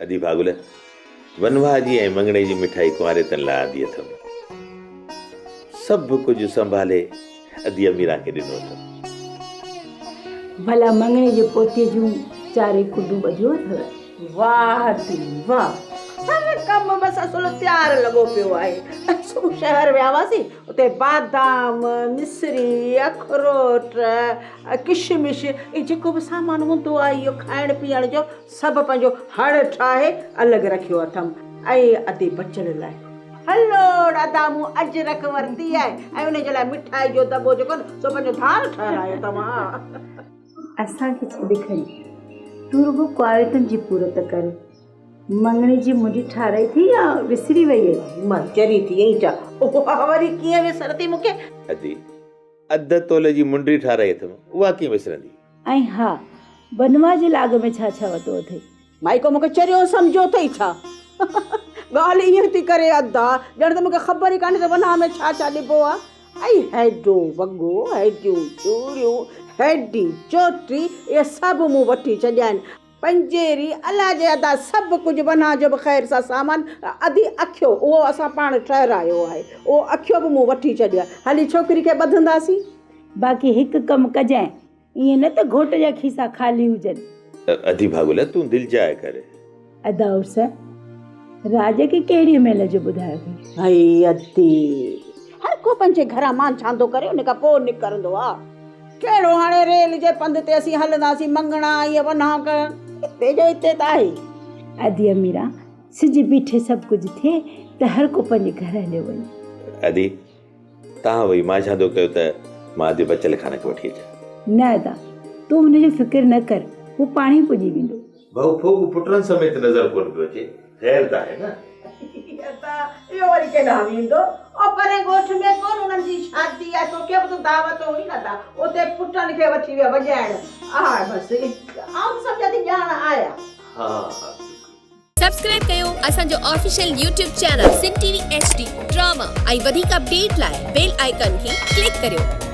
ادي ڀاڳل، ونواهه جي ۽ مڱڻي جي مٺائي ڪنواريتن لاء آندي اٿم. سڀ ڪجهه سنڀالي ادي اميران کي ڏنو اٿم. ڀلا مڱڻي جي پوتيء جون چارئي ڪنڊون ٻڌيون اٿو؟ واهه ادي واهه، هر ڪم بس اصل تيار لڳو پيو آهي. صبح شهر ويا هئاسين، اتي بادام، مصري، اخروٽ، ڪشمش ۽ جيڪو به سامان هوندو آهي اهو کائڻ پيئڻ جو سڀ پنهنجو هڙ ٺاهي الڳ رکيو اٿم ۽ ادي بچل لاء هلوڙ ادا مون اجرڪ ورتي آهي ۽ ان جي لاء مٺائي جو دٻو جيڪو نه سو پنهنجو ڌار ٺهرايو اٿم ها. اسان کي ڇڏ کڻي تون رڳو ڪنواريتن جي پورت ڪر. مڱڻي جي منڊي ٺاهرائي ٿي يا وسري وئي؟ مان چري ٿي وئين ڇا؟ اها وري ڪيئن وسرندي مون کي؟ ادي اڌ تولي جي منڊي ٺاهرائي اٿم، اها ڪيئن وسرندي؟ ۽ ها، بنوا جي لاڳ ۾ ڇا ڇا وتو اٿئي؟ مائي ڪو مون کي چريو سمجهيو اٿئي ڇا؟ ڳالهه ائين ٿي ڪري ادا، ڄڻ ته مون کي خبر ئي ڪانهي ته وناهه ۾ ڇا ڇا ڏبو آ. ۽ هيڊو وڳو، هيڊيون چوڙيون، هيڊي چوٽي، اهي سڀ مون وٺي ڇڏيا آهن. پنجيري، الله جي ادا سڀ ڪجهه وناهه جو به خير سان سامان، ادي اکيو، اهو اسان پاڻ ٺهرايو آهي، اهو اکيو به مون وٺي ڇڏيو آهي، هلي ڇوڪري کي ٻڌنداسين. باقي هڪ ڪم ڪجانء، ائين نه ته گهوٽ جا کيسا خالي هجن. ادي ڀاڳل، تون دلجاء ڪر. ادا عرس، راڄ کي ڪهڙيء مهل جو ٻڌايو اٿئي؟ هئي ادي، هر ڪو پنهنجي گهران مانجهاندو ڪري ان کان پوء نڪرندو آ. ڪهڙو هاڻي ريل جي پنڌ تي اسين هلنداسين مڱڻا ائين ونهان ڪرڻ، اتي جو اتي ته آهي. ادي اميران، سج بيٺي سڀ ڪجهه ٿئي ته هر ڪو پنهنجي گهر هليو وڃي. ادي، توهان وئي مانجهاندو ڪيو ته مان ادي بچل خان کي وٺي اچان. نه ادا، تون هن جو فڪر نه ڪر، هو پاڻهي پڄي ويندو. ڀائو ڦوڳ پٽن سميت نظر ڪونه پيو اچي، خير ته آهي نه؟ ادا اهو وري ڪيڏانهن ويندو؟ او پرين ڳوٺ ۾ ڪونه انهن جي شادي آهي، توکي به ته دعوت هئي نه ادا، اتي پٽن کي وٺي ويا وڄائڻ. آء بس آئون ته سمجهان ٿي ڄاڻ آيا. ها ها بلڪل. سبسڪرائب ڪيو اسان جو official YouTube channel Sindh T V H D drama ۽ وڌيڪ اپڊيٽ لاء بيل آئيڪان کي ڪلڪ ڪريو.